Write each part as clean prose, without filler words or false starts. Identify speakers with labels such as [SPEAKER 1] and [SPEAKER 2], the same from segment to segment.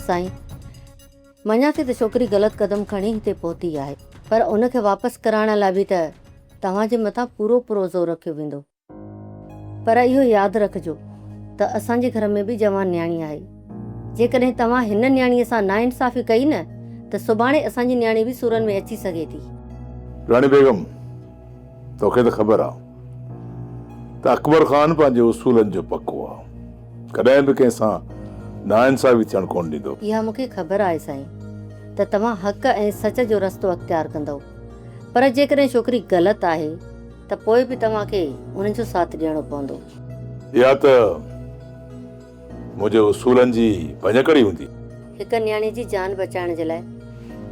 [SPEAKER 1] سائين، مڃان ٿي ته ڇوڪري غلط قدم کڻي هتي پهتي آهي، پر ان کي واپس ڪرائڻ لاء به ته توهان جي مٿان پورو پورو زور رکيو ويندو. پر اهو ياد رکجو ته اسان جي گهر ۾ به جوان نياڻي آهي. جيڪڏهن توهان هن نياڻيء سان ناانصافي ڪئي نه ته سڀاڻي اسان جي نياڻي به سورن ۾ اچي سگهي ٿي.
[SPEAKER 2] راڻي بيگم، توکي ته خبر آ ته اڪبر خان پنهنجي اصولن جو پڪو آ. ڪڏهن به ڪنهن سان ناانصافي ٿيڻ ڪونه ڏيندو.
[SPEAKER 1] اها مون کي خبر آهي سائين ته توهان حق ۽ سچ جو رستو اختيار ڪندؤ. پر جيڪڏهن ڇوڪري غلط آهي ته پوء به توهان کي ان جو ساٿ ڏيڻو پوندو.
[SPEAKER 2] اها ته منهنجي اصولن جي ڀڃڪڙي هوندي.
[SPEAKER 1] هڪ نياڻي جي جان بچائڻ جي لاء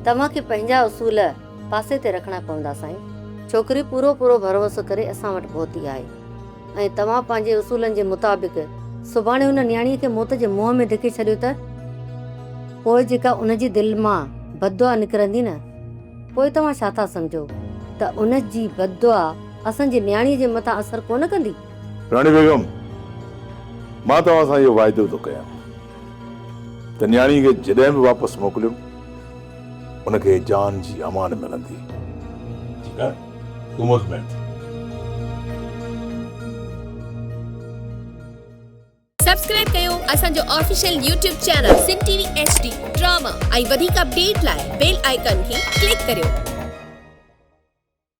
[SPEAKER 1] توهان کي پنهنجا اصول پاسي تي رکڻا پوندا سائين. ڇوڪري پورو پورو ڀروسو ڪري اسان وٽ پهتي آهي ۽ توهان پنهنجي اصولن جي مطابق سڀاڻي ان نياڻيء کي موت جي منهن ۾ ڌڪي ڇڏيو ته پوء جيڪا ان جي دل مان بددعا نڪرندي نه پوء توهان ڇا ٿا سمجهو ته ان جي بددعا اسان جي نياڻيء جي مٿان اثر ڪونه ڪندي؟
[SPEAKER 2] راڻي بيگم، مان توهان سان اهو واعدو ٿو ڪيان ته نياڻيء کي جڏهن به واپس موڪليم، ان کي جان جي امان ملندي. ٺيڪ آهي، تون مطمئن ٿي.
[SPEAKER 3] سبسڪرائب ڪيو اسان جو official YouTube channel Sindh T V H D drama ۽ وڌيڪ اپڊيٽ لاء بيل آئيڪان کي ڪلڪ ڪريو.